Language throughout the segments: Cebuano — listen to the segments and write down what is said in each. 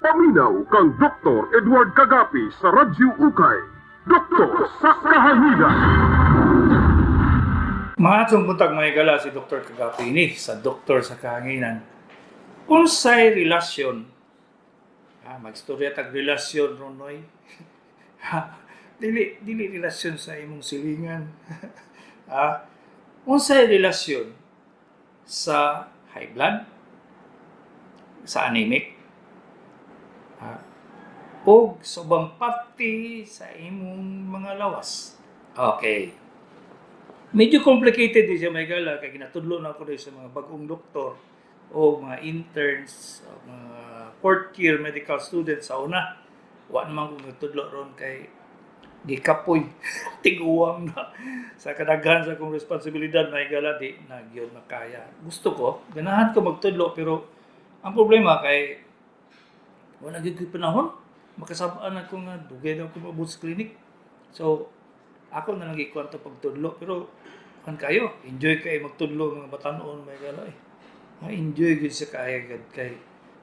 Paminaw kang Dr. Edward Kagapi sa Radyo Ukay. Doktor sa Kahanginan. Maayong buntag, mga higala, si Dr. Kagapi ni sa Doktor sa Kahanginan. Unsay relasyon? Ah, magstorya tag relasyon ronoy. Ha, dili dili relasyon sa imong silingan. Ah, unsay relasyon sa high blood, sa anemic, ah, og sa ubang parte sa imong mga lawas? Okay. Medyo complicated din siya, mga higala, kay ginatudlo na ako sa mga bagong doktor o mga interns, o mga fourth year medical students sa una. Wa naman ko nagtudlo ron kay gikapoy, tiguwang na sa kadaghan sa akong responsibilidad, mga higala, di na gyud makaya. Gusto ko, ganahan ko magtudlo, pero ang problema kay wala gyud ko'y panahon. Makasabaan ako nga dugay na ako maabot sa clinic. So ako na lang gikuan to pagtudlo, pero kan kayo enjoy kay magtudlo mga batanon, mga higala eh. Ma enjoy gyud sa kaya gud kay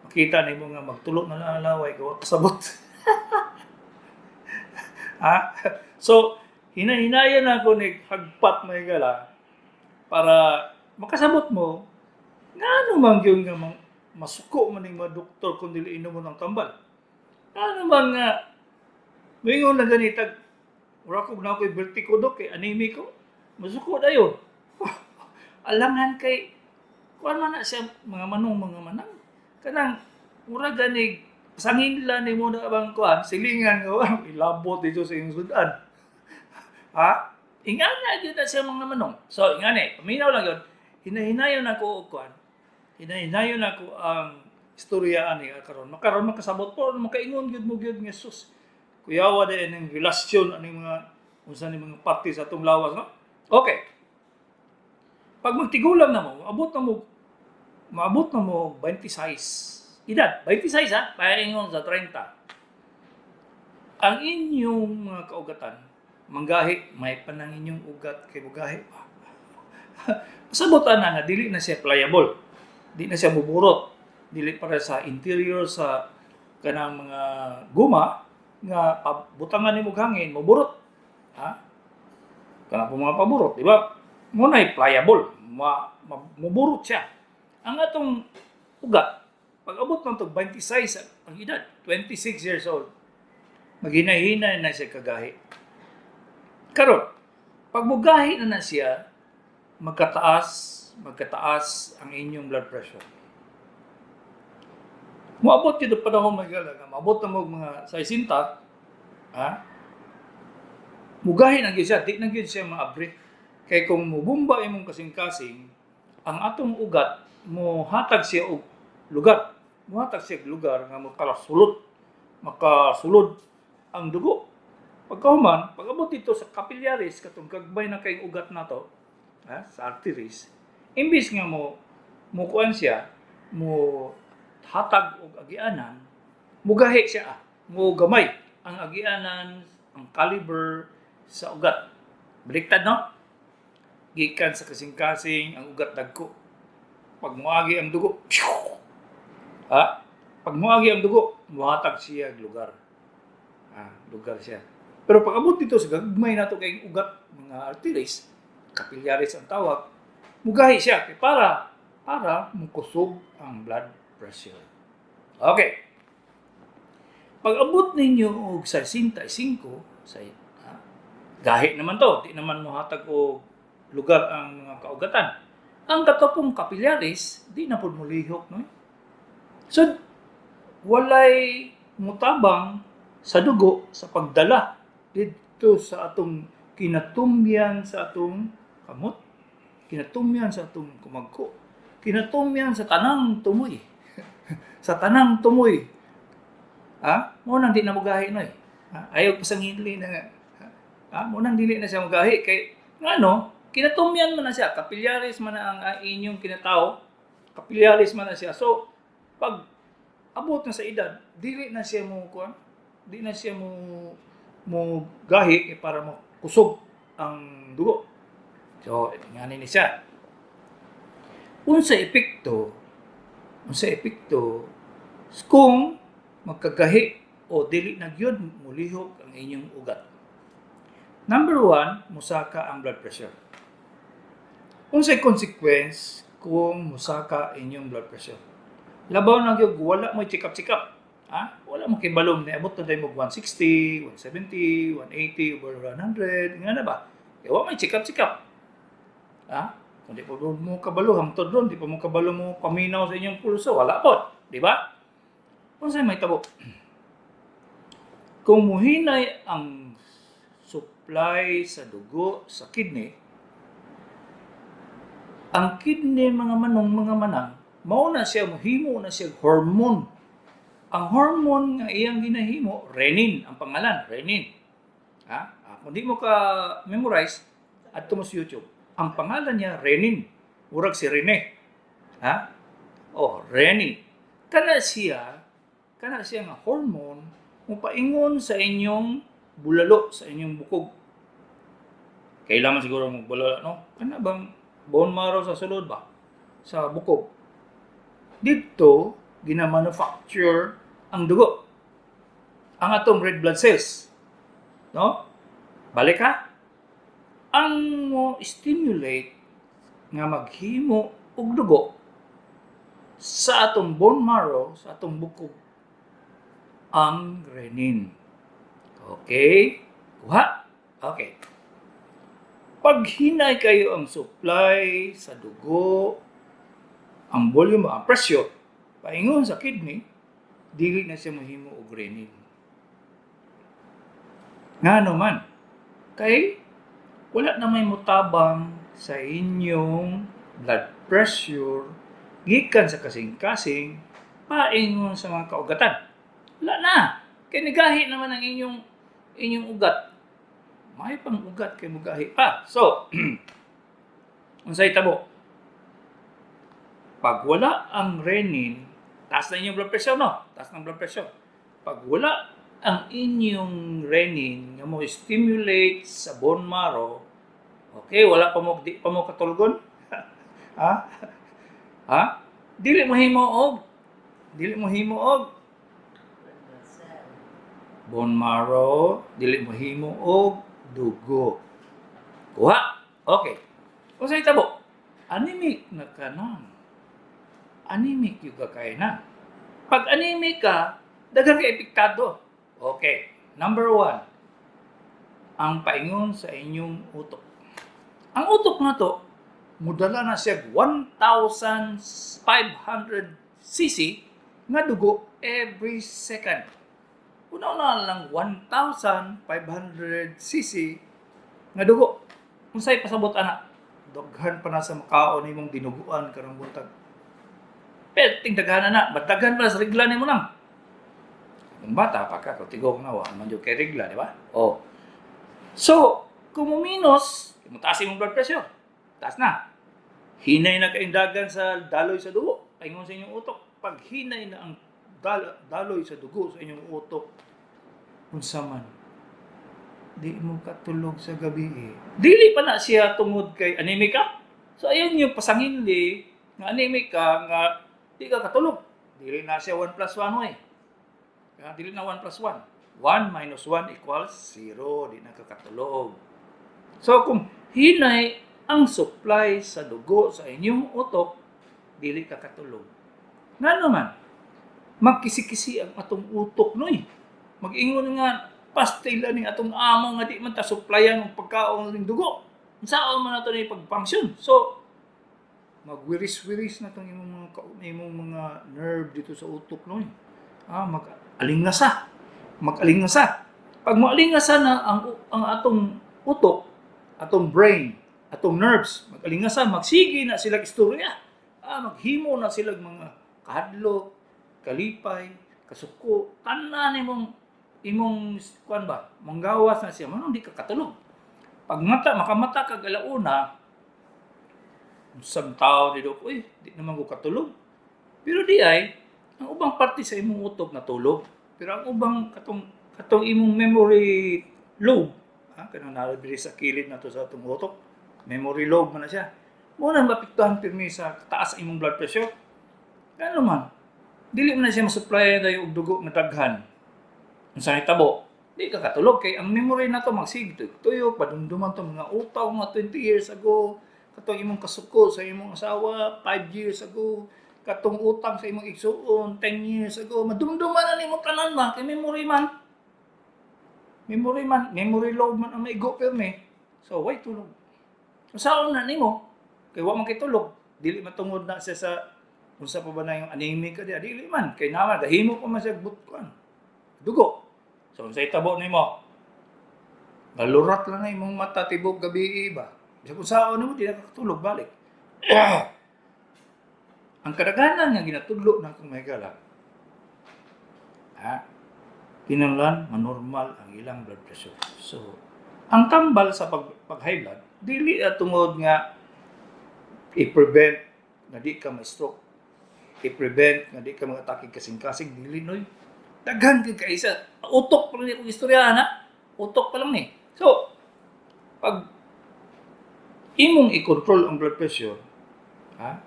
makita nimo nga magtulo na lang ang laway gawa kasabot. Ha? So hinahinayan ako ni hagpat, mga higala, para makasabot mo ngano man gyud nga masuko man ning mga doktor kung dili inom mo ng tambal. Ngano man nga moingon na ganitag mura ko na ako'y vertigo, dok, kay anemic ko. Masuko dayon. Alangan kay kuan man na siya mga manong, mga manang. Kanang mura ganig sangin lang nimo na bang kuan silingan nga ilabot dito sa iyong sudan. Ha? Ingana gyud na siya, mga manong. So ingani, paminaw lang yun. Hinahinayon ako og kuan. Hinahinayon ako ang istorya ani karon. Makaron makasabot po, makaingon gyud mo gyud nga sus. Kuyawa din ang relasyon aning mga unsa ni mga parte sa atong lawas, no? Okay. Pag magtigulang na mo, maabot na mo 26. Edad, 26 ha, paingon sa 30. Ang inyong mga kaugatan, manggahi, may panang inyong ugat kay mugahi pa. Pasabot ana nga dili na siya pliable. Di na siya muburot. Dili para sa interior sa kanang mga guma nga butangan nimo hangin muburot. Ha? Kana po mga paburot, di ba? Mo na pliable, muburot siya. Ang atong ugat, pag abot ng tog 26 ang edad, 26 years old, maghinay-hinay na siya kagahi. Karon, pag mugahi na na siya, magkataas, magkataas ang inyong blood pressure. Moabot gyud ang panahon, mga higala, nga maabot na mo mga 60, ha? Mugahi na gyud siya, di na gyud siya maabre. Kay kung mubumba imong kasing-kasing, ang atong ugat mo hatag siya og lugar. Muhatag siya og lugar nga makasulod, makasulod ang dugo. Pagkahuman, pag abot dito sa capillaries, katong gagmay na kayong ugat nato, ha, sa arteries, imbis nga mo mukuan siya, mo hatag og agianan, mugahi siya, ah, mo gamay ang agianan, ang caliber sa ugat. Baliktad, no? Gikan sa kasing-kasing, ang ugat dagko. Pag muagi ang dugo, phew! Ha? Pag muagi ang dugo, muhatag siya og lugar. Ah, lugar siya. Pero pag abot dito sa gagmay nato kay ugat, mga arteries, capillaries ang tawag, mugahi siya kay para mukusog ang blood pressure. Okay. Pag abot ninyo og 65 sa ha, gahi naman to, di naman mohatag og lugar ang mga kaugatan. Ang katopong capillaries, di na pud molihok, no? So walay mutabang sa dugo sa pagdala didto sa atong kinatumyan sa atong kamot, kinatumyan sa atong kumagko, kinatumyan sa tanang tumoy. Sa tanang tumoy. Ha? Mo nang di na mugahi noy. Ha? Ayaw pa sang hinli na nga. Ha? Mo nang dili na siya mugahi kay ngano kinatumyan man na siya, capillaries man na ang inyong kinatao, capillaries man na siya. So pag abot na sa edad, dili na siya mo kuan, di na siya mo mo gahi eh, para mo kusog ang dugo. So, ngani ni siya. Unsa epekto? Unsa epekto kung Magkagahi o dili na gyud mulihok ang inyong ugat. Number one, musaka ang blood pressure. Unsay consequence kung musaka inyong blood pressure? Labaw na gyud wala mo check up check up. Ha? Wala mo kibalom niabot na mo 160, 170, 180 over 100, nga na ba? Kaya wa may check up check up. Ha? Kung di pa mo kabalo, hangtod ron, di pa mo kabalo mo paminaw sa inyong pulso, wala po. Di ba? Unsay mahitabo? Kung muhinay ang supply sa dugo sa kidney, ang kidney, mga manong, mga manang, mao na siya mohimo na siya hormone. Ang hormone nga iyang ginahimo, renin ang pangalan, renin. Ha? Ah, kung di mo ka memorize, adto mo sa YouTube. Ang pangalan niya renin. Murag si Rene. Ha? Oh, renin. Kana siya nga hormone mopaingon sa inyong bulalo, sa inyong bukog. Kailangan siguro mo bulalo, no? Kana bang bone marrow sa sulod ba? Sa bukog. Dito, gina-manufacture ang dugo. Ang atong red blood cells. No? Balik ha? Ang mo stimulate nga maghimo og dugo sa atong bone marrow, sa atong bukog, ang renin. Okay? Kuha? Okay. Pag hinay kayo ang supply sa dugo, ang volume, ang pressure, paingon sa kidney, dili na siya mahimo og renin. Ngano man? Kay wala na may mutabang sa inyong blood pressure gikan sa kasing-kasing paingon sa mga kaugatan. Wala na. Kay nigahi naman ang inyong ugat. May pang ugat kay mugahi pa. So, unsay tabo? Pag wala ang renin, taas na inyong blood pressure, no? Taas ng blood pressure. Pag wala ang inyong renin nga mo stimulate sa bone marrow, okay, wala pa mo, di pa mo katulgon? Ha? Ha? Dili mo himo og bone marrow, dili mo himo og dugo. Kuha? Okay. Unsay tabo? Anemic na ka na. Anemic yung ka kay na. Pag anemic ka, daghan ka epektado. Okay. Number one, ang paingon sa inyong utok. Ang utok na to, mudala na siya 1,500 cc nga dugo every second. Una-una lang 1,500 cc nga dugo. Unsay pasabot ana? Daghan pa na sa makaon nimong dinuguan karong buntag. Perting daghan na, ba't daghan pa na sa regla nimo nang? Kung bata pa ka, kung tigok na, wa man jud kay regla, di ba? Oh. So, kung muminos, mutaas imong blood pressure. Taas na. Hinay na kayong dagan sa daloy sa dugo. Paingon sa inyong utok. Pag hinay na ang daloy sa dugo sa inyong utok, unsa man, di mo katulog sa gabi eh. Dili pa na siya tungod kay anemic ka. So ayun yung pasanginli nga anemic ka nga di ka katulog. Dili na siya 1 plus 1 eh. Kaya dili na 1 plus 1. 1 minus 1 equals 0. Di na ka katulog. So kung hinay ang supply sa dugo sa inyong utok, dili ka katulog. Ngano man, magkisi-kisi ang atong utok noy. Mag-ingon nga, pastil ning atong amo nga di man ta supplyan og pagkaon ning dugo. Unsaon man nato ni pag-function? So, magwiris-wiris na tong imong mga nerve dito sa utok noy. Ah, mag-alingasa. Mag-alingasa. Pag moalingasa na ang atong utok, atong brain, atong nerves, mag-alingasa, magsige na sila istorya. Ah, maghimo na sila mga kahadlok, kalipay, kasuko, tanan imong kuan ba, manggawas na siya, manong di ka katulog. Pag mata, makamata kag alauna, usang tao ni Dok, uy, di naman ko katulog. Pero di ay, ang ubang parte sa imong utok natulog. Pero ang ubang katong imong memory lobe, ha, kanang nalabiri sa kilid na to sa atong utok, memory lobe man na siya. Mo na mapiktuhan pirmi sa taas imong blood pressure. Gano man, Dili man na siya masupply dayo og dugo nga daghan. Unsa nahitabo? Di ka katulog kay ang memory nato magsige tuyok, padumduman to mga utaw mga 20 years ago, katong imong kasuko sa imong asawa 5 years ago, katong utang sa imong igsuon 10 years ago, madumduman na nimo tanan ba kay memory man. Memory man, memory load man ang maigo pirmi. So, way tulog. Unsaon na nimo? Kay wa man kay tulog. Dili matungod na siya sa unsa pa ba na yung anemic ka di, dili man kay naman gahimo pa man siya butkuan. Dugo. So unsay tabo nimo? Galurat lang na imong mata tibok gabi ba. Bisag unsaon nimo, di na ka katulog balik. Ang kadaghanan nga ginatudlo na akong mahigala, ha, kinahanglan manormal ang ilang blood pressure. So, ang tambal sa pag high blood, dili na tungod nga i-prevent nga di ka ma-stroke, i-prevent nga di ka mag-atake kasing-kasing, dili noy. Daghan kay kaisa. Utok pa lang ni akong istoryahan ha. Utok pa lang ni. So, pag imong i-control ang blood pressure, ha?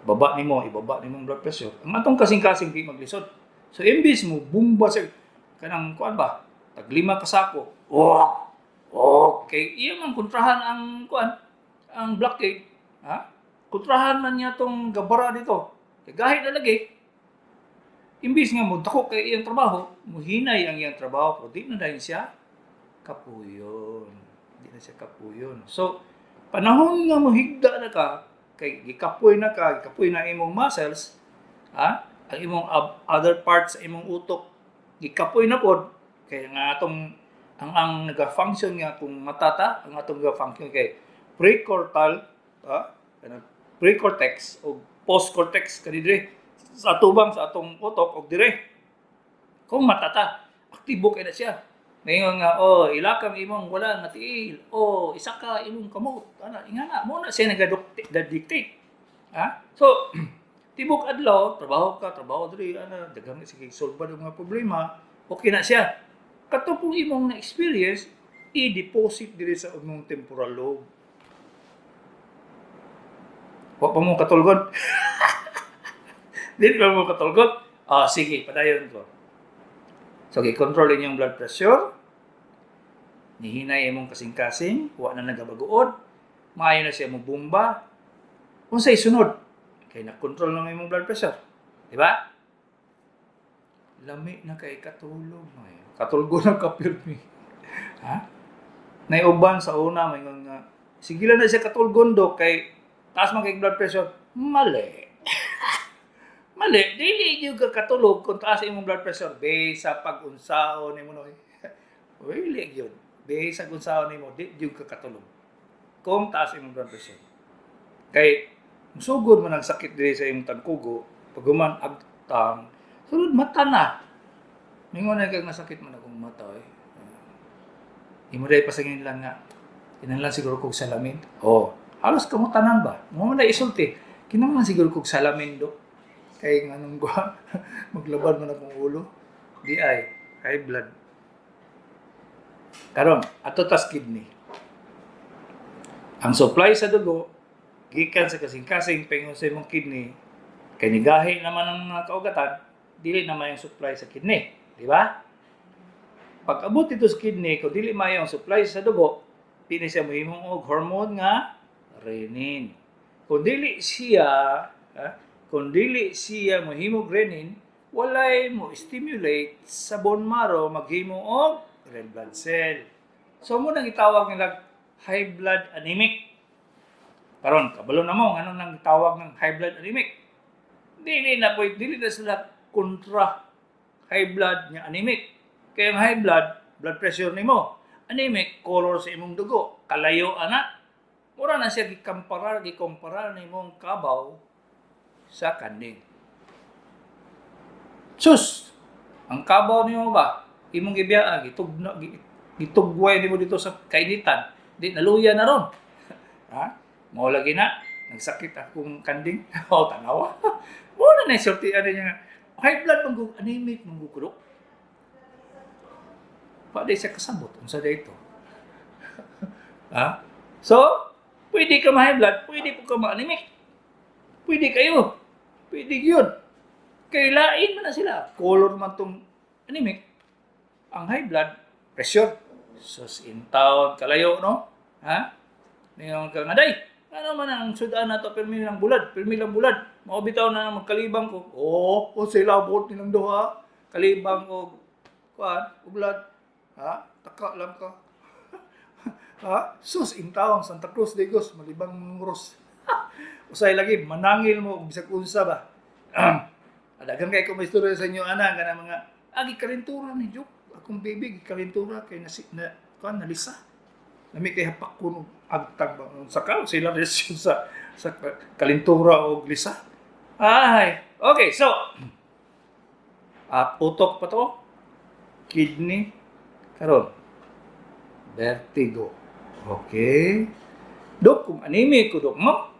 Baba nimo, ibaba nimo ang blood pressure. Ang atong kasing-kasing di maglisod. So imbis mo bumba sa kanang kuan ba, tag 5 ka sako. Oh. Okay, iya man kontrahan ang kuan, ang blockade, ha? Kontrahan man niya tong gabara dito. Kay gahi na lagi. Imbis nga mo dako kay iyang trabaho, muhinay ang iyang trabaho, pero di na dahil siya kapuyon. Di na siya kapuyon. So, panahon nga mohigda na ka, kay gikapoy na ka, gikapoy na imong muscles, ha? Ang imong other parts sa imong utok, gikapoy na pod, kay nga atong ang naga-function nga kung matata, ang atong naga-function kay precortal, ha? Kanang precortex o postcortex kani dire sa atubang sa atong utok og dire. Kung matata, aktibo kay na siya. Ngayon nga, oh, ilakang imong wala nga tiil. Oh, isa ka imong kamot. Ana, ingana, mo na siya nagadictate. Ha? So, tibok adlaw, trabaho ka, trabaho diri, ana, daghang sige solve ang mga problema, okay na siya. Kato pong imong na-experience, i-deposit diri sa imong temporal lobe. Wa pa mo katulgon? Dili pa mo katulgon? Ah, sige, padayon ko. So, gi-control inyong blood pressure. Nihinay imong kasing-kasing, wa na nagabaguod, maayo na siya mo bumba. Unsay sunod? Kay na-control na imong blood pressure. Di ba? Lami na kay katulog. Ay, katulgo na ka pirmi. Ha? Naiuban sa una, may nga, sige lang na siya katulgon do, kay taas man kay blood pressure. Mali. Mali. Dili gyud ka katulog kung taas imong blood pressure based sa pag-unsaon nimo noy. Dili gyud. Based sa unsaon nimo, di gyud ka katulog kung taas imong blood pressure. Kay sugod man ang sakit diri sa imong tagkugo, pag human agtang, sunod mata na. Mingon na kag nasakit man akong mata eh. Imo dai pasangin lang nga kinahanglan siguro kog salamin. Oh, halos kamo tanan ba? Mo man na isulti. Kinahanglan siguro kog salamin do. Kay nganong gwa maglaban man akong ulo. Di ay high blood. Karon, ato tas kidney. Ang supply sa dugo gikan sa kasing-kasing paingon sa imong kidney, kay nigahi naman ang mga kaugatan, dili na yung supply sa kidney, di ba? Pag abot dito sa kidney, kung dili maayo ang supply sa dugo, di na siya mohimong og hormone nga renin. Kung dili siya, ha, kung dili siya mohimog renin, walay mo stimulate sa bone marrow maghimo og red blood cell. So mo nang itawag nila high blood anemic. Karon, kabalo na mo ngano nang itawag ng high blood anemic. Dili na po, dili na sila kontra high blood nga anemic. Kaya ang high blood, blood pressure nimo. Anemic, color sa imong dugo. Kalayo ana. Mura na siya gikumpara nimong kabaw sa kanding. Sus! Ang kabaw nimo ba? Imong gibiyaan, gitugway nimo dito sa kainitan. Di naluya na ron. Ha? Mao lagi na, nagsakit akong kanding. O, tanawa. Mao na na sulti ano niya. High blood man gug anemic man gug kuno. Pa di siya kasabot unsa day ito. Ha? So, pwede ka ma-high blood, pwede po ka ma-anemic. Pwede kayo. Pwede yun. Kay lain man na sila. Color man tong anemic. Ang high blood pressure. Sus in town, kalayo, no? Ha? Ningon ka nga, "Day, ano man ang sudan nato, pirmi lang bulad, pirmi lang bulad. Mao bitaw na magkalibang ko." Oh, o sila bot nilang duha. Kalibang og kuan, og bulad. Ha? Taka lang ka. Ha? Sus in town, Santa Cruz Digos, malibang Moros. Usay lagi manangil mo og bisag unsa ba. Daghang kay ko may istorya sa inyo ana kana mga agi kalintura ni Joke. Akong baby kalintura kay nasi, na kuan nalisa. Lami kay hapak ko og agtag ba saka sila reaction sa kalintura og lisa. Ay, okay, so utok pa to, kidney, karon vertigo. Okay. Dok, kung anemic ko, dok, mo,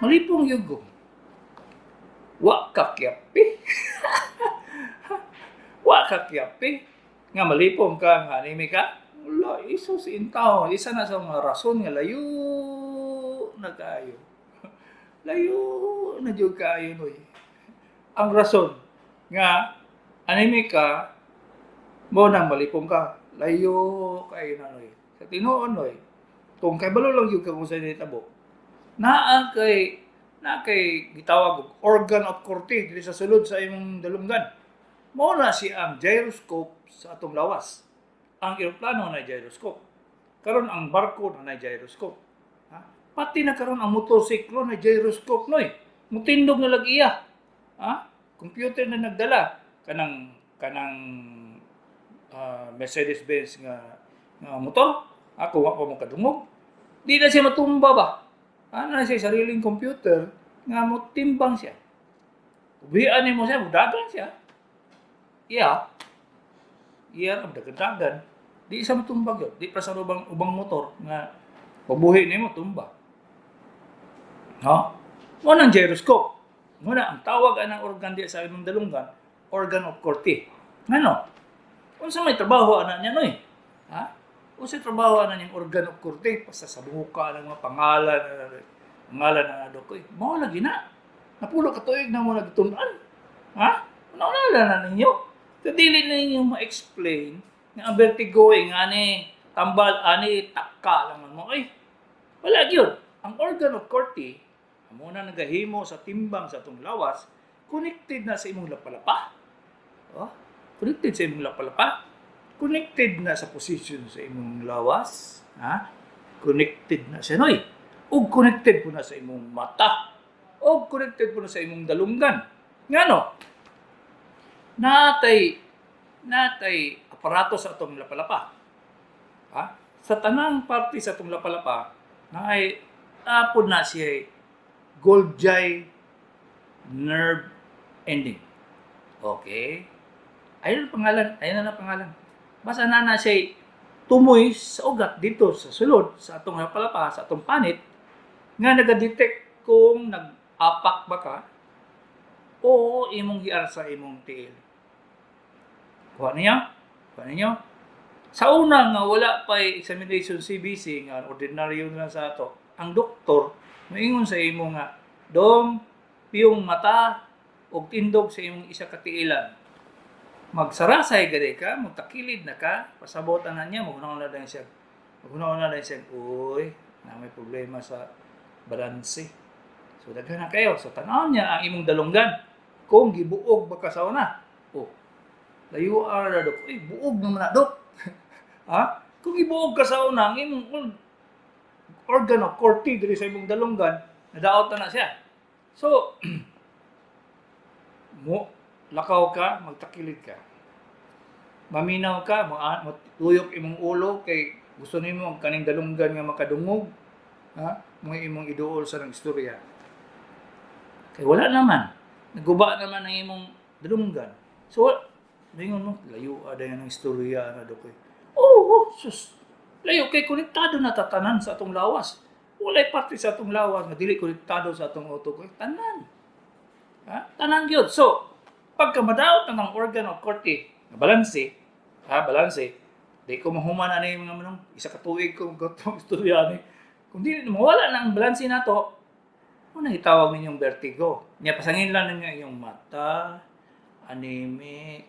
malipong yun ko. Wa ka kyapi. Wa ka kyapi. Nga malipong ka, nga anemic ka. Wala, iso si intaw. Isa na sa mga rason nga layo na kaayo. Layo na jud kaayo, noy. Ang rason nga anemic ka, mo nang malipong ka. Layo kaayo na, noy. Sa tinuod, noy, kung kay balo lang yun ka kung sa nitabo, naa kay gitawag og organ of Corti diri sa sulod sa imong dalunggan. Mao na siya ang gyroscope sa atong lawas. Ang eroplano na gyroscope. Karon ang barko na gyroscope. Ha? Pati na karon ang motorsiklo na gyroscope, noy. Mutindog na lag iya. Ha? Computer na nagdala kanang kanang Mercedes-Benz nga nga motor. Ako wa pa mo kadungog. Di na siya matumba ba? Ano na siya sariling computer nga mo timbang siya. Ubian nimo siya, mudagan siya. Iya. Iya ra dagan-dagan. Di siya matumbag yun. Di pa sa ubang ubang motor nga pabuhi nimo tumba. No? Mo nang gyroscope. Mo na ang tawag anang organ di sa imong dalunggan, organ of Corti. Ngano? Unsa may trabaho ana niya, noy? Ha? Unsa trabaho ana niyang organ of Corti? Basta sa buka ng mga pangalan, pangalan na dok. Mao lagi na. Napulo ka tuig na mo nagtun-an. Ha? Naunala na ninyo. So, dili na ninyo ma-explain nga ang vertigo ay nga ni tambal ani taka lang mo. Ay, wala gyud. Ang organ of Corti, amo na nagahimo sa timbang sa atong lawas, connected na sa imong lapalapa. Oh, connected sa imong lapalapa. Connected na sa position sa imong lawas. Ha? Connected na siya, noy. Ug connected po na sa imong mata. Og connected po na sa imong dalunggan. Ngano? Natay aparato sa atong lapalapa. Ha? Sa tanang parte sa atong lapalapa, naay apod na siya Golgi nerve ending. Okay? Ayun ang pangalan. Ayun na ang pangalan. Basta na na siya tumoy sa ugat dito sa sulod sa atong lapalapa, sa atong panit, nga nagadetect kung nag-apak ba ka o imong giar sa imong tiil. Kuha niyo? Kuha ninyo? Sa una nga wala pa examination CBC nga ordinaryo na lang sa ato, ang doktor moingon sa imo nga, "Dong, piyong mata og tindog sa imong isa ka tiilan." Magsarasay gani ka, magtakilid na ka, pasabot na niya, maghuna na din siya. Maghuna na din siya, "Uy, na may problema sa balanse." So daghan na kayo. So tan-awon niya ang imong dalunggan. Kung gibuog ba ka sa una. Oh, layo ra, dok. "Uy, buog naman na, dok." Ha? Kung gibuog ka sa una, ang imong organ of Corti diri sa imong dalunggan, nadaot na na siya. So, mo lakaw ka, magtakilid ka. Maminaw ka, mo tuyok imong ulo kay gusto nimo ang kaning dalunggan nga makadungog. Ha? Mo imong iduol sa nang istorya. Kay wala naman. Naguba naman ang imong dalunggan. So, ingon mo, "Layo ada yan ang istorya na, dok." Oh, sus. Layo kay konektado na tatanan sa atong lawas. Walay parte sa atong lawas nga dili konektado sa atong utok. Tanan. Ha? Tanan gyud. So, pagka madaot na ng organ of Corti, nga balanse, ha, balanse, di ko mahuman ani mga manong, isa ka tuig ko gatong istorya ni. Kung di mawala na ang balanse nato, mo nang itawag ninyong vertigo. Nya pasangin lang ninyo iyong mata, Anemic,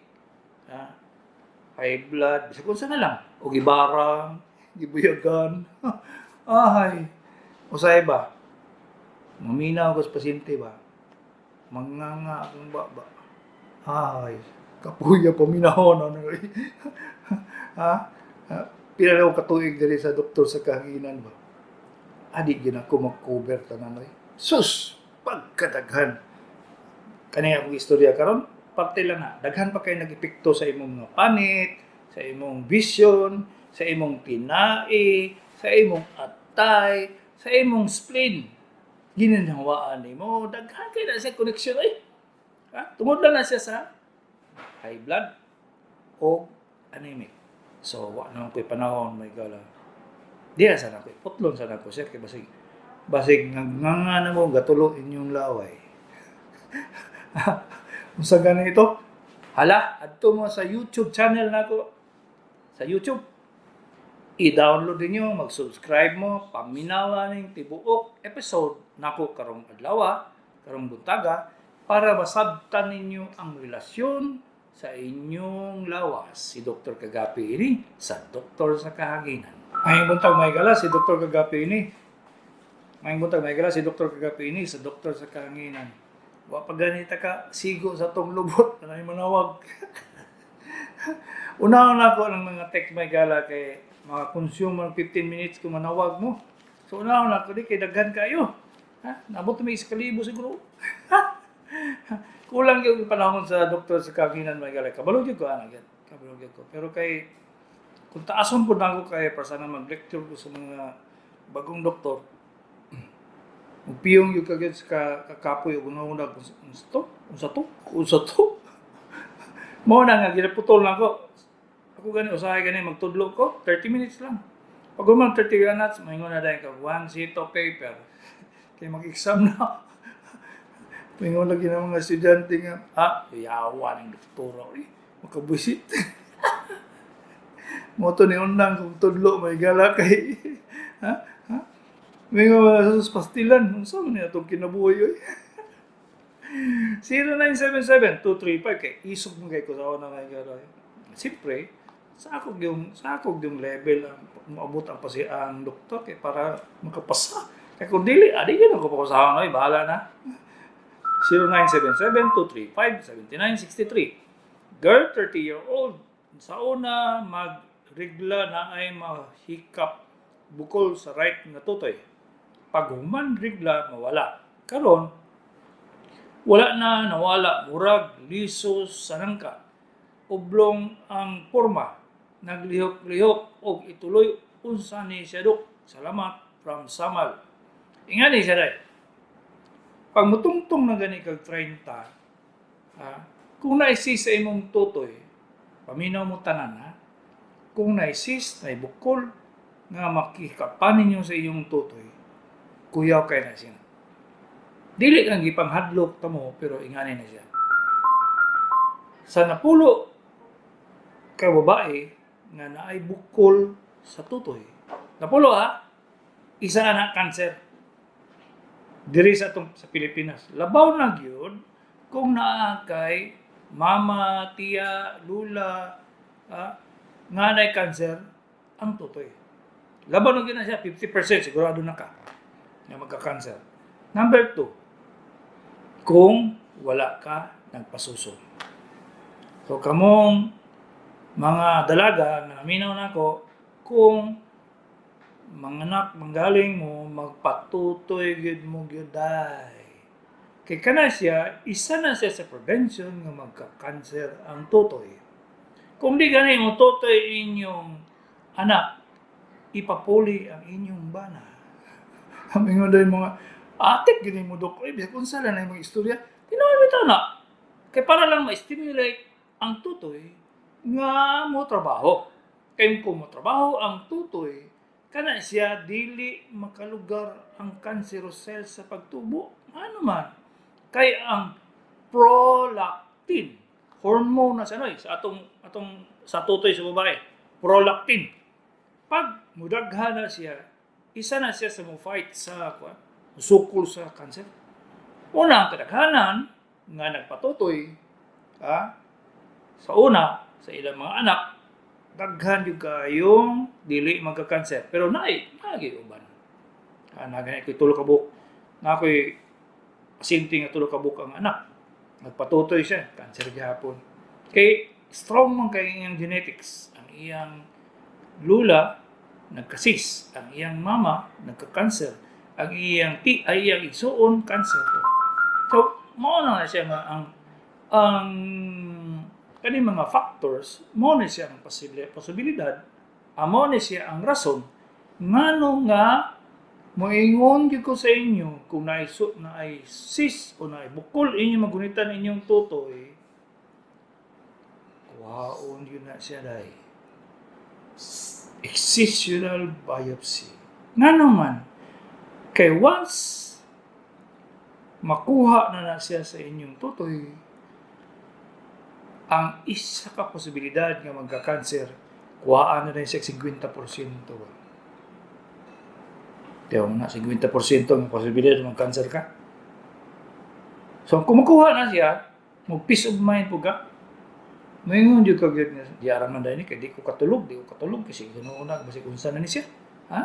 ha? High blood, bisag unsa na lang. O gibarang, gibuyagan. Ay, usahay ba? Maminaw ko sa pasyente ba? Manganga akong baba. Ay, kapuya paminaw na ano. Ha? Ha? Pila na ako katuig diri sa Doktor sa Kahanginan ba? Adi gyud ako mag-cover tanan oy. Sus, pagkadaghan. Kani akong istorya karon, parte lang na. Daghan pa kay nag-epekto sa imong mga panit, sa imong vision, sa imong tinai, sa imong atay, sa imong spleen. Gininhawaan nimo, daghan kay na siya connection ay. Ha? Tungod lang na siya sa high blood o anemic. So, wa naman ko'y panahon, may gala. Di na sana ko, putlon sana ko siya, kay basig, basig nganga na mo, gatulo inyong laway. Unsa gani ito? Hala, adto mo sa YouTube channel nako. Sa YouTube. I-download ninyo, mag-subscribe mo, paminawa ning tibuok episode nako karong adlaw, karong buntaga, para masabtan ninyo ang relasyon sa inyong lawas. Si Dr. Kagapi ini sa Doktor sa Kahanginan. Maayong buntag, mga higala, si Dr. Kagapi ini. Maayong buntag, mga higala, si Dr. Kagapi ini sa Doktor sa Kahanginan. Wa pa ganita ka sigo sa tong lubot, anay manawag. Unahon ako ng mga text, may gala, kay mga consumer 15 minutes kung manawag mo. So unahon ako di kay daghan kayo. Ha? Nabot may 1,000 siguro. Kulang yung panahon sa Doktor sa Kahanginan, may gala. Kabalo gyud ko ana gyud. Kabalo gyud ko. Pero kay kung taason po na ako kay para sana mag-lecture ko sa mga bagong doktor. Magpiyong yung kagad sa kakapoy ug una unsa to? Unsa to? Unsa to? Mao na nga ginaputol na ako. Ako gani usahay gani magtudlo ko 30 minutes lang. Pag human 30 minutes, maingon na dahil ka one sheet of paper. Kay mag-exam na. Maingon lagi ng mga estudyante nga, "Ah, yawa ng doktora, eh, makabusit." Mo to ni undang kung tudlo, may gala, kay ha? Ha? Maingon mga sa pastilan, unsa man ni atong kinabuhi oy. 0977-235 kay isog mo kay ko sa una, may gala. Siyempre, sa ako yung level ang maabot ang pasi ang doktor kay para makapasa. Kay kung dili, adi gyud ako pakusahan oy, bahala na. 0977-235-7963. Girl, 30-year-old. Sa una, magregla na ay mahikap bukol sa right nga tutoy. Pag human regla, mawala. Karon, wala na nawala, murag liso sa nangka. Oblong ang porma, naglihok-lihok og ituloy. Unsa ni siya, dok? Salamat from Samal. Ingani siya day. Pag mutungtong na gani kag 30, ha, kung naay cyst sa imong tutoy, paminaw mo tanan ha, kung naay cyst, naay bukol, nga makikapan ninyo sa iyong tutoy, kuyaw kay na siya. Dili kang gipanghadlok ta mo, pero ingani na siya. Sa 10 ka babae nga naay bukol sa tutoy, 10 ha, isa na cancer. Diri sa atong sa Pilipinas. Labaw na gyud kung naa kay mama, tiya, lula, nga naay cancer ang tutoy. Labaw na gyud na siya, 50% sigurado na ka nga magka-cancer. Number two, kung wala ka nagpasuso. So kamong mga dalaga nga naminaw nako, kung manganak manggaling mo, magpatutoy gyud mo gyud day. Kay kana siya, isa na siya sa prevention nga magka-cancer ang tutoy. Kung di gani mo tutoy inyong anak, ipapuli ang inyong bana. Amingon din mga atik gini mo, dok, ay bisag unsa lang na imong istorya. Tinuod bitaw na. Kay para lang ma-stimulate ang tutoy nga mo trabaho. Kay kung mo trabaho ang tutoy, kana siya dili makalugar ang cancerous cells sa pagtubo. Ano man? Kay ang prolactin, hormone na sa ano eh, sa atong atong sa tutoy sa babae, prolactin. Pag mudaghan na siya, isa na siya sa mo fight sa kuan, sukol sa cancer. Una ang kadaghanan nga nagpatutoy, Ha? Sa una, sa ilang mga anak, daghan jud kayong dili magka-cancer. Pero naay, naay uban. Ah, naa gani ko'y tulo ka buok. Naa ko'y pasyente nga tulo ka buok ang anak. Nagpatutoy siya, cancer gihapon. Kay strong man kay iyang genetics. Ang iyang lula nagka-cyst, ang iyang mama nagka-cancer, ang iyang ti ay iyang igsuon cancer to. So, mao na siya nga ang kani mga factors, mao na siya ang posibilidad, amo na siya ang rason ngano nga moingon gyud ko sa inyo, kung naay cyst o naay bukol inyo magunitan inyong tutoy, kuhaon gyud na siya dai. Excisional biopsy. Ngano man, kay once makuha na na siya sa inyong tutoy, ang isa ka posibilidad nga magka-cancer, kuhaan na rin siya 50%. Tiyaw na, 50% ang posibilidad mag-cancer ka. So, kung makuha na siya, mo peace of mind po ka. Moingon jud ka gyud nga, di aram man ni kay di ko katulog kasi ganoon na basig unsa na ni siya. Ha?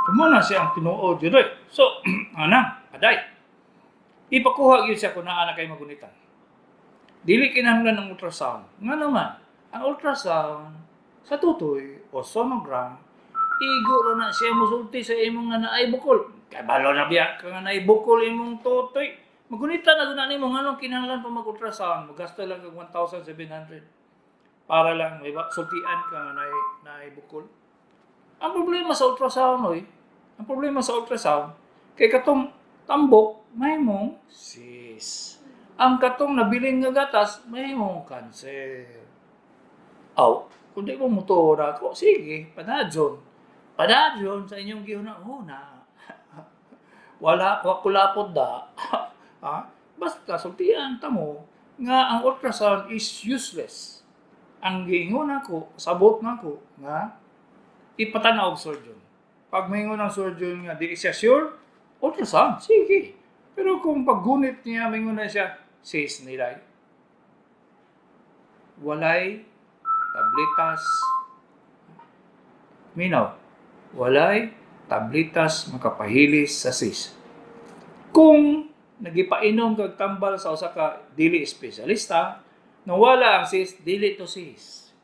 Kumo na siya ang tinuod jud oy. So, anang, aday. Ipakuha gyud siya kung naa na kay magunitan. Dili kinahanglan ng ultrasound. Nga naman, ang ultrasound sa tutoy o sonogram, igo ra na siya mosulti sa imong nga naay bukol. Kay balo na biya ka nga naay bukol imong tutoy. Magunitan na guna nimo, nganong kinahanglan pa mag-ultrasound? Magasto lang kag 1,700 para lang may sultian ka nga naay bukol. Ang problema sa ultrasound oy, ang problema sa ultrasound kay katong tambok mahimong cyst. Ang katong nabilin nga gatas mahimong cancer. Aw, kung di mo motor ako, sige, padadyon. Padadyon sa inyong gihuna-huna. Wala ko kulapot da. Ha? Basta sultian ta mo nga ang ultrasound is useless. Ang giingon ako, sabot na ko nga ipatanaw og surgeon. Pag maingon ang surgeon nga di siya sure, ultrasound, sige. Pero kung paggunit niya, maingon na siya, cyst nilay. Walay tablitas. Minaw, walay tablitas makapahilis sa cyst. Kung nagipainom kag tambal sa usa ka dili espesyalista, nawala ang cyst, dili to cyst.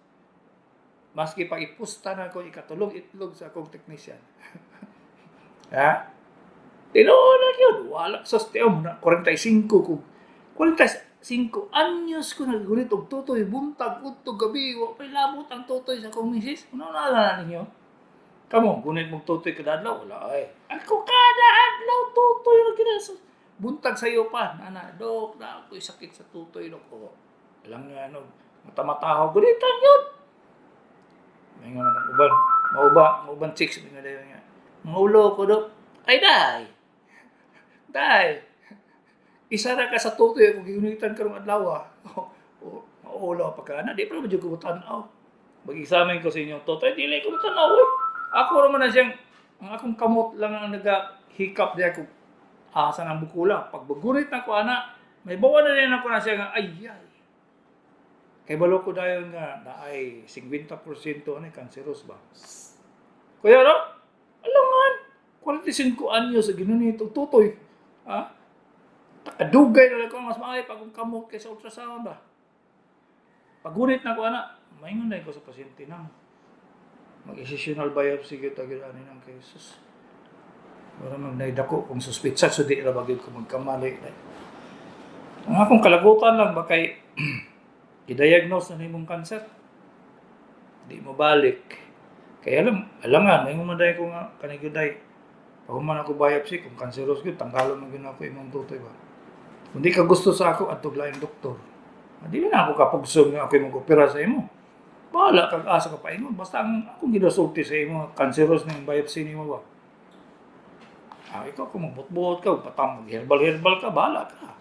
Maski pa ipusta na ko ikatulog itlog sa akong technician. Ha? Tinuod na yun. Wala. Sus, tiyo mo na, 45 ko. 45 anyos ko naggunit og tutoy, buntag, udto, gabi, wa pa'y labot ang tutoy sa akong misis. Ano na na ninyo? Kamo, gunit mong tutoy kada adlaw? Wala ay. Ako kada adlaw tutoy ra kina. Buntag sayo pa. Nana, dok, na ako'y sakit sa tutoy, dok. O, alam nga, ano, mata-mataho. Gunitan yun. May nga ng uban. Mauba, mauban chicks. May nga dayon nga. Mga ulo ko, dok. Ay, day! Day! Isa ra ka sa tutoy kung gigunitan karong adlaw. Ah. O, maulo pa ka na. Di pa naman ko tanaw. Mag-examine ko sa inyong tutoy. Dili ko tanaw eh. Ako raman na siyang, ang akong kamot lang ang naga-hikap diya ko. Asa ng bukula. Pag bagunit na ko, ana, may bawa na rin ako na siya nga, ay, ay. Kay balo ko dayon nga, na ay 50% ano, cancerous ba? Kuya, no? Alangan, 45 anyos sa ginunit og tutoy. Ha? Takadugay na lang ko, mas maay pag akong kamot kaysa ultrasound ba. Pagunit na ko, ana, maingon na ko sa pasyente nang mag-excisional biopsy gyud ta gyud ani nang kay sus. Wala man naidako kung suspitsa, so di ra ba gyud ko magkamali. Ang akong kalagutan lang ba kay i-diagnose na nimong cancer. Di mo balik. Kaya alam, alangan, may man ko nga kanigyuday. Pag human ako biopsy, kung cancerous gyud, tanggalon man gyud ako imong tutoy ba. Kung di ka gusto sa ako, adto laing doktor. Di na ako kapugsom nga ako mag-opera sa imo. Bahala kag asa ka paingon. Basta ang akong ginasulti sa imo, cancerous na yung biopsy nimo ba. Ah, ikaw kung magbutbuot ka, patang herbal-herbal ka, bahala ka.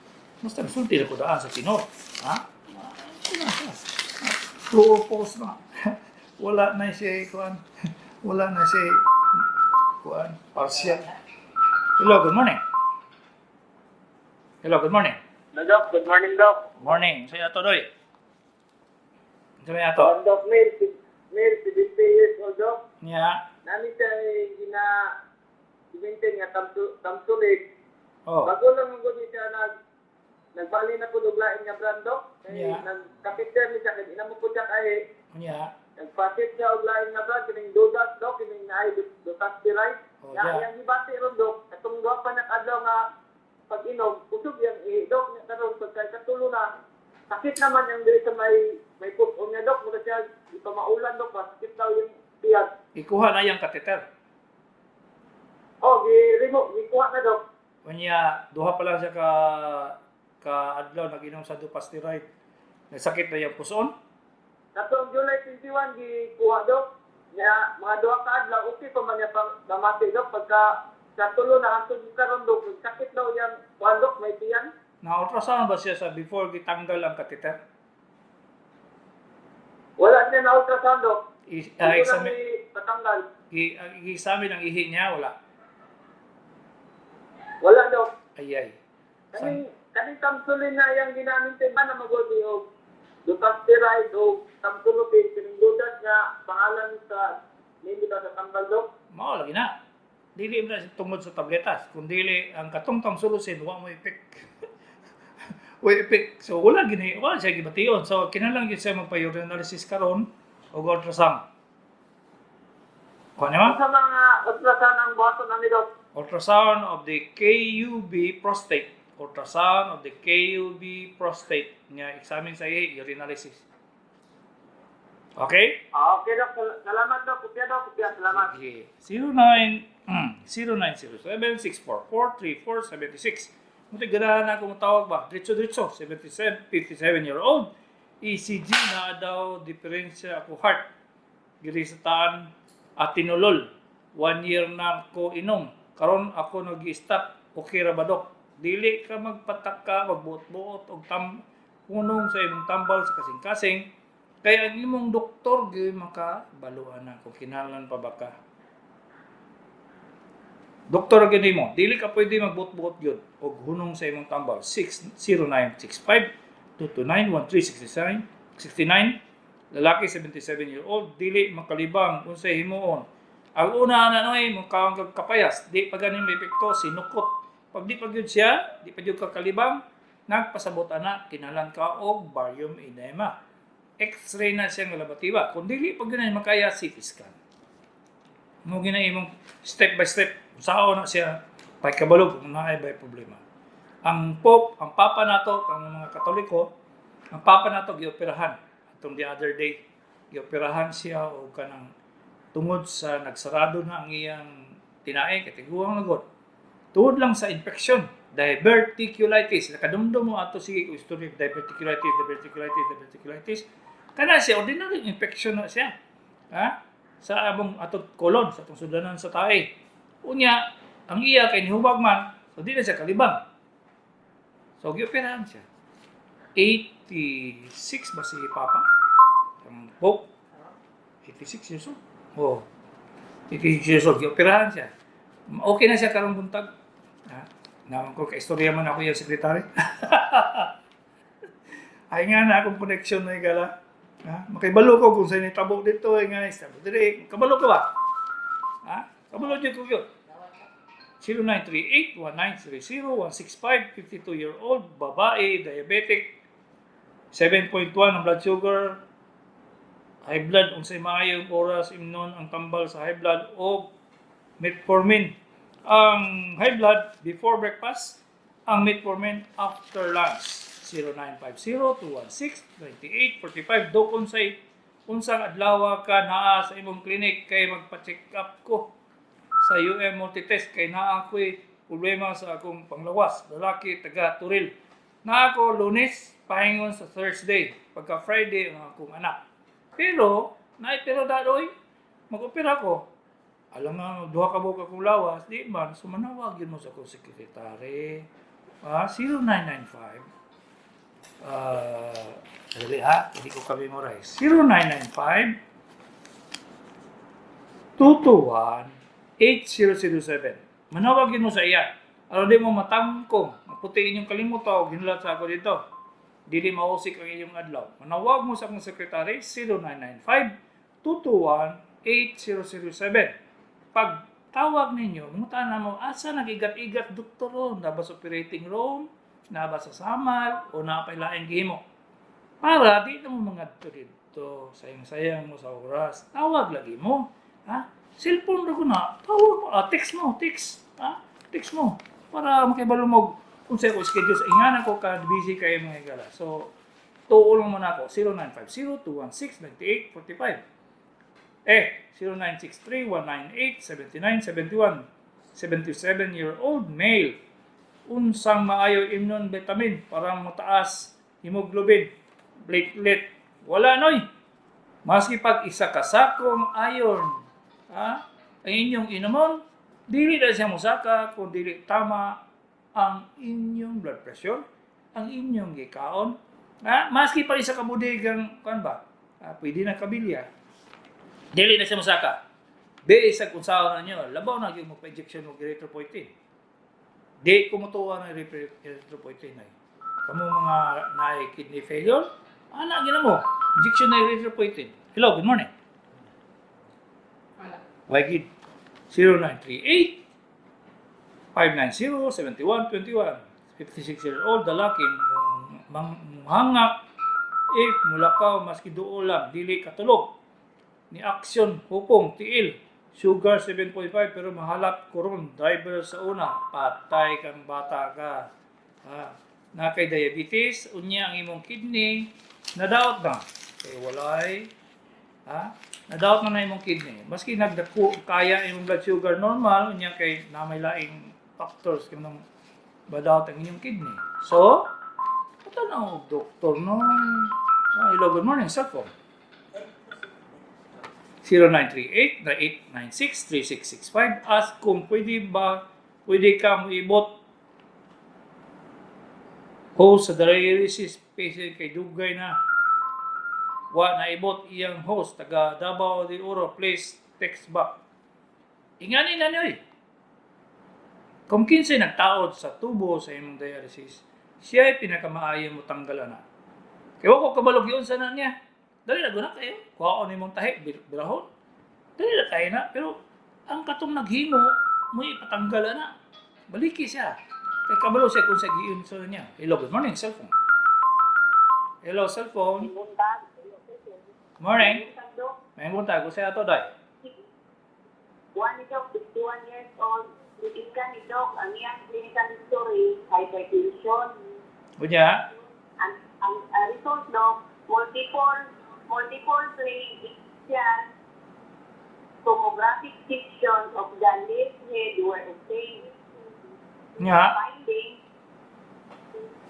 Basta nasulti na ko daan sa tinod. Ha? Ah, ito na siya. Ah, true or false na. Wala na siya, kuan. Wala na siya, kuan, partial. Hello, good morning. Hello, good morning. Hello, Doc. Good morning, Doc. Morning. Sa'yo ato, Doy. Unsa may ato? Doc, male, male, 70 years old, Doc. Niya. Nami siya ay gina 70 nga tamsulig. Oh. Bago lang ang gud siya nagbali na po lain nga brand, Doc. Kay nagkapiter ni siya kay ina mo po siya kay nagpasit siya og lain nga brand kining Dudas, Doc, kining naay Dutasteride. Ya, iyang gibati ron, Doc. Atong duha pa niya adlaw nga pag-inom, kusog iyang ihi, Doc. Nya karon pagka katulo na sakit naman yung diri sa may puso niya, Doc. Mura siya ipamaulan, Doc, ba? Sakit daw yung tiyan. Ikuha na iyang catheter. Oh, gi-remove, gikuha na, Doc. Unya, duha pa lang siya ka ka adlaw nag-inom sa Dupasteride. Nagsakit na iyang puson. Katong July 21 gikuha, Dok. Nya mga duha ka adlaw okay pa man niya pang pamati, Dok, pagka sa tulo na hangtod karon, Dok, sakit daw iyang kuan, Dok, may tiyan. Na-ultrasound ba siya sa before gitanggal ang catheter? Wala niya na ultrasound, Dok. I, Dito lang examine, ni patanggal. I-examine ang ihi niya, wala. Wala, Dok. Ay, ay. Kaning kaning tamsulin na iyang ginamit ba na magodi og dutasteride o tamsulupin kining Dudas nga pangalan sa name ba sa tambal, Dok? Mao lagi na. Dili man na tungod sa tabletas, kun dili ang katong tamsulusin wa mo epek. Wa epek. So wala gini, wala siya gibation. So kinahanglan gyud siya magpa-urinalysis karon og ultrasound. Kuha niya? Sa mga ultrasound ang buhaton nami, Dok? Ultrasound of the KUB prostate. Ultrasound of the KUB prostate nga examine sa ihi, urinalysis. Okay? Ah, okay, Dok. Salamat, Dok. Kupya, Dok. Kupya. Salamat. Sige. 09 0907 644 3476. Muti ganahan na akong tawag ba? Diretso-diretso, 77, 57 year old. ECG na daw diferensya ako heart. Diri sa taan atenolol. 1 year na ko inom. Karon ako nag-stop. Okay ra ba, Dok? Dili ka magpataka, magbuot-buot og tam punong sa imong tambal sa kasing-kasing. Kay ang imong doktor gyud makabaluan na kung kinahanglan pa ba ka. Doktor gyud nimo, dili ka pwede magbuot-buot gyud og hunong sa imong tambal. 60965 229 1369 69. Lalaki, 77 year old, dili makalibang, unsay himuon? Ang una na noy, mukaon kag kapayas, di pa ganin may epekto, sinukot. Pag di pa gyud siya, di pa gyud ka kalibang, nagpasabot ana, kinahanglan ka og barium enema. X-ray na siya nga labatiba. Kung dili pa gyud na makaya, CT scan. Mo gina imong step by step sao na siya pagkabalo kung naay bay problema. Ang Pope, ang Papa nato, ang mga Katoliko, ang Papa nato gioperahan atong the other day. Gioperahan siya og kanang tungod sa nagsarado na ang iyang tinae kay tiguang na gud. Tungod lang sa infection, diverticulitis. Nakadumdum mo ato sige ko istorya diverticulitis, diverticulitis, diverticulitis. Kana siya ordinary infection na siya. Ha? Sa among atong kolon, sa atong sudanan sa tae. Unya, ang iya kay nihubag man, so di na siya kalibang. So gioperahan siya. 86 ba si Papa? Ang Pope? 86 years old. Oh. 86 years old, gioperahan siya. Okay na siya karong buntag. Ha? Naman ko, kaistorya man ako yung sekretary. Ay nga na akong connection na igala. Ha? Makibalo ko kung saan itabok dito, ay nga, istabok dire. Kabalo ka ba? Ha? Kabalo dyan ko yun. 0938-1930-165, 52-year-old, babae, diabetic, 7.1 ang blood sugar, high blood, unsay maayong oras imnon ang tambal sa high blood o metformin? Ang high blood before breakfast, ang metformin after lunch. 0950-216-9845. Dok, unsay unsang adlaw ka naa sa imong clinic kay magpa-check up ko sa UM multitest kay naa ako'y problema sa akong panglawas? Lalaki, taga Turil. Naa ko Lunes, pahingon sa Thursday. Pagka Friday ang akong anak. Pero, naay pero dadoy, mag-opera ko. Alam nga, duha ka buok akong lawas, di man, sumanawag yun mo sa akong sekretary. Ah, 0995. Dali ha, hindi ko kami memorize. 0995 221 8007. Manawagin mo sa iya. Aron di mo matangkong, maputi inyong kalimot o ginulat sa ako dito. Dili mausik ang inyong adlaw. Manawag mo sa akong sekretary 0995-221-8007. Pag tawag ninyo, muta na mo, asa nagigat-igat doktor ron? Naa ba sa operating room? Naa ba sa samal? O naa pa'y laing gihimo? Para di na mo mga dito, sayang-sayang mo sa oras. Tawag lagi mo. Ha? Cellphone ra ko na. Tawag mo. Ah, text mo. Text. Ha? Text mo. Para makibalo mo kung sa ko schedule. Ingana ko ka busy kayo, mga higala. So, tuo lang mo na ako. 0950-216-9845. Eh, 0963-198-7971. 77-year-old male. Unsang maayo immune vitamin para mataas hemoglobin, platelet? Wala, noy. Maski pag isa ka sakong iron, ha, ang inyong inomon, dili na siya musaka kung dili tama ang inyong blood pressure, ang inyong gikaon. Ha? Maski pa isa ka budigang, kan ba? Ah, pwede na kabilya. Dili na siya musaka. Based sa kung saan na nyo, labaw na yung magpa-injection og erythropoietin. Di ko mutuwa ng erythropoietin ay. Kamo mga naay kidney failure, ana gina mo, injection na erythropoietin. Hello, good morning. Wala. Why 0938 590 7121. 56-year-old lalaki, manghangak if mulakaw maski duol lang, dili katulog, ni aksyon hupong tiil, sugar 7.5 pero mahalap koron, driver sa una. Patay kang bata ka, ha? Na kay diabetes, unya ang imong kidney nadaot na kay walay, ha, nadaot na na imong kidney maski nagdako kaya imong blood sugar normal, unya kay na may laing factors kay nang badaot ang inyong kidney. So patanaw og doktor, no. Ah, hello, good morning, cellphone. 0938-896-3665. Ask kung pwede ba, pwede ka moibot hose sa dialysis patient kay dugay na wa naibot iyang hose, taga Davao de Oro, please text back. Ingani na niyo eh. Kung kinsay nagtaod sa tubo sa imong dialysis, siya ay pinakamaayo mo tanggalan na. Kaya ko kabalog yun sa na niya. Dali na guna kayo. Kuhaon imong tahi, birahon. Dali na kayo na. Pero ang katong naghimo, mo ipatanggalan na. Baliki siya. Kay kabalo siya kung sa giyon sa niya. Hello, good morning, cellphone. Hello, cellphone. Buntag. Morning. Buntag, Dok. May buntag. Kung ato, day. One ni Dok, 61 years old. Clinical ni Dok, ang iyang clinical history, hypertension. Unya, Ang result, Dok, multiple plain axial tomographic section of the left head were obtained. Nya, Finding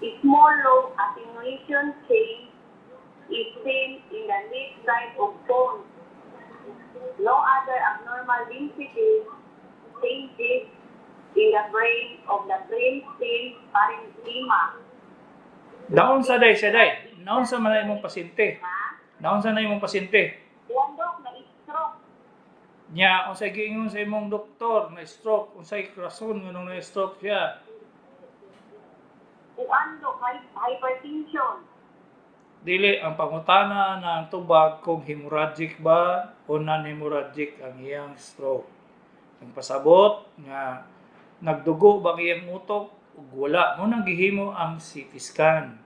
a small low attenuation change is seen in the left side of bone. No other abnormal density changes in the brain of the brain stem parenchyma. Naon sa day siya, day? Naon sa man na imong pasyente? Ha? Naon sa na imong pasyente? One, Dok, na stroke. Nya, unsay giingon sa imong doktor na stroke, unsay rason nganong na stroke siya? Kuan, Dok, hypertension. Dili, ang pangutana ng tubag kung hemorrhagic ba o non-hemorrhagic ang iyang stroke. Ang pasabot nga nagdugo ba ang iyang utok ug wala mo nang gihimo ang CT scan.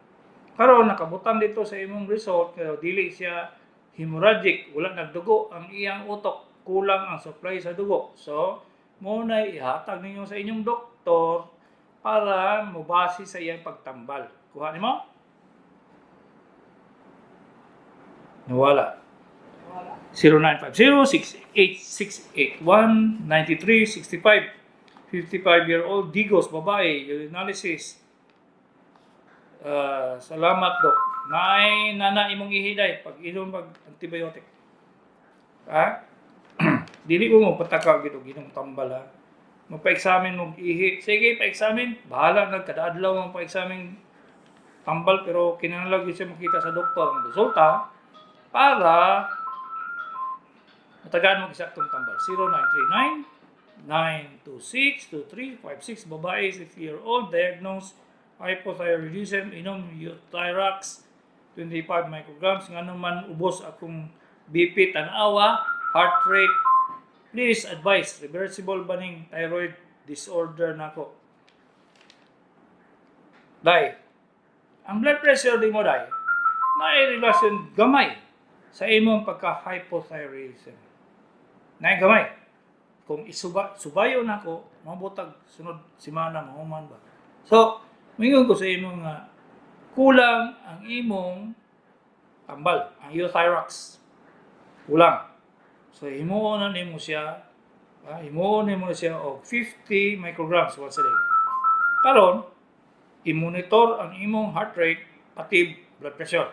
Karon nakabutang dito sa imong result pero dili siya hemorrhagic, wala nagdugo ang iyang utok, kulang ang supply sa dugo. So, mo na ihatag ninyo sa inyong doktor para mobase sa iyang pagtambal. Kuha nimo? Nawala. 0950-68681-9365. 55-year-old Digos, babae, urinalysis. Ah, salamat, Dok. Naay nana imong ihiday pag inom pag antibiotic. Ha? Dili ko mo pataka gid og inom tambal, ha. Magpa-examine mo ihi. Sige, pa-examine. Bahala na kada adlaw mo pa-examine tambal, pero kinahanglan gyud siya makita sa doktor ang resulta para matagaan mo eksaktong tambal. 0939 0926-2356, babae, 60-year-old, diagnosed hypothyroidism, inom Euthyrox 25 micrograms, ngano man ubos akong BP, tanawa, heart rate. Please advise, reversible ba ning thyroid disorder nako? Day, ang blood pressure di mo, day, naay relasyon gamay sa imong pagka-hypothyroidism. Naay gamay. Kung isuba, subayo nako, mabutag sunod simana, mahuman ba. So, mingon ko sa imong nga kulang ang imong tambal, ang Euthyrox. Kulang. So, himuon na nimo siya, himuon nimo na siya og 50 micrograms once a day. Karon, i-monitor ang imong heart rate pati blood pressure.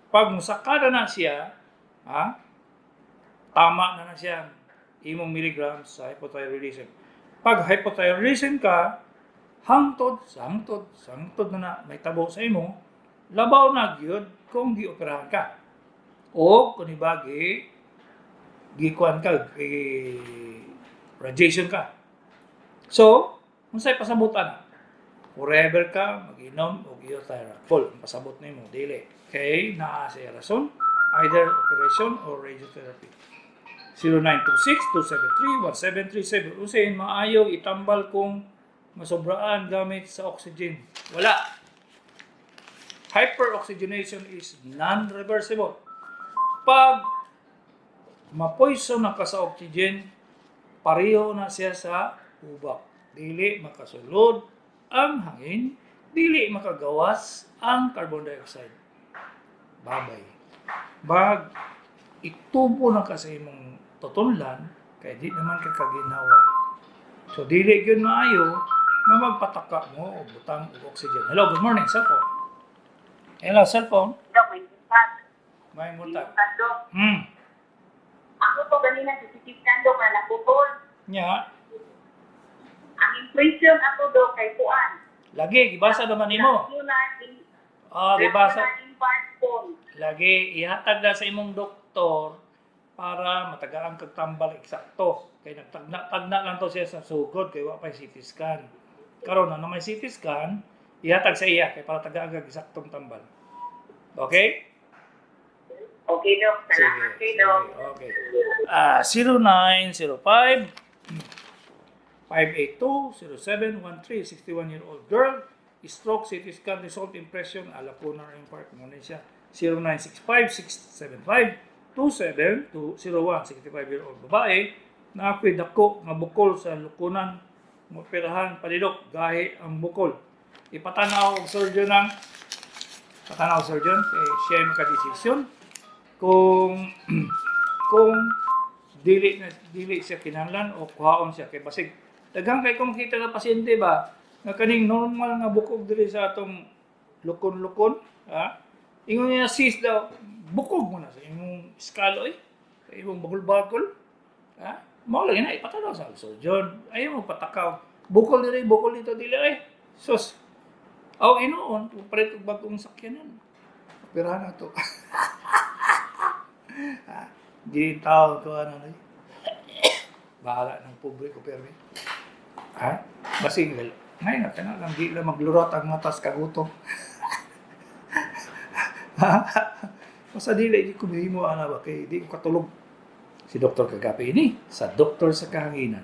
Pag musakada na siya, tama na na siya imong milligrams sa hypothyroidism. Pag hypothyroidism ka, hangtod, sangtod, sangtod na na may tabo sa imo, labaw na gyud kung gioperahan ka. O kung iba gikuan ka, radiation ka. So, unsay pasabutan na? Forever ka mag-inom og Euthyrox. Full, ang pasabot nimo dili. Okay, naa siya rason, either operation or radiotherapy. 0926-273-1737. Usain maayo itambal kung masobraan gamit sa oxygen. Wala. Hyperoxygenation is non-reversible. Pag mapoison na ka sa oxygen, pareho na siya sa ubak. Dili makasulod ang hangin, dili makagawas ang carbon dioxide. Babay. Bag, itubo na ka sa imong tutunlan, kay di naman ka kaginhawa. So, dili gyud maayo nga magpataka mo og butang og oxygen. Hello, good morning, cellphone. Hello, cellphone. Dok, may buntag. May buntag. Dok. Ako to ganina sa CT scan, Dok, nga naputol. Nya. Ang impression ako, Dok, kay kuan. Lagi, gibasa naman nimo. Ah, gibasa. Lagi, ihatag na sa imong doktor para matagaan kag tambal eksakto. Kay nagtagna-tagna lang to siya sa sugod kay wa pay CT scan. Karon na may CT scan, ihatag sa iya kay para tagaan kag eksaktong tambal. Okay? Okay, Dok. Salamat kay Dok. Okay. 0905 582 0713, 61-year-old girl, stroke, CT scan result impression, lacunar infarct, muna siya. 0965 675 2701, 65-year-old babae, na ako'y dako nga bukol sa lukunan, moperahan palidok, gahi ang bukol. Ipatanaw og surgeon ang patanaw surgeon, eh, siya ay makadesisyon kung kung dili siya kinahanglan o kuhaon siya kay basig daghan kay kung makita nga pasyente ba nga kaning normal nga bukog diri sa atong lukon-lukon, ha, ingon niya sis daw bukog mo na sa imong skull oy, sa imong bagol-bagol, ha, mao lagi na ipatanaw sa surgeon. Ayaw mo patakaw bukol diri, bukol dito, dili ay sus aw inuon palit og bag-ong sakyanan, operahan na to. Di tao ko ano eh. Bahala ng publiko pero ha? Basing ngayon na kana lang di lang maglurot ang matas kagutom. Basta dili di ko mahimo ana ba kay di ko katulog. Si Dr. Kagapi ini sa Doktor sa Kahanginan.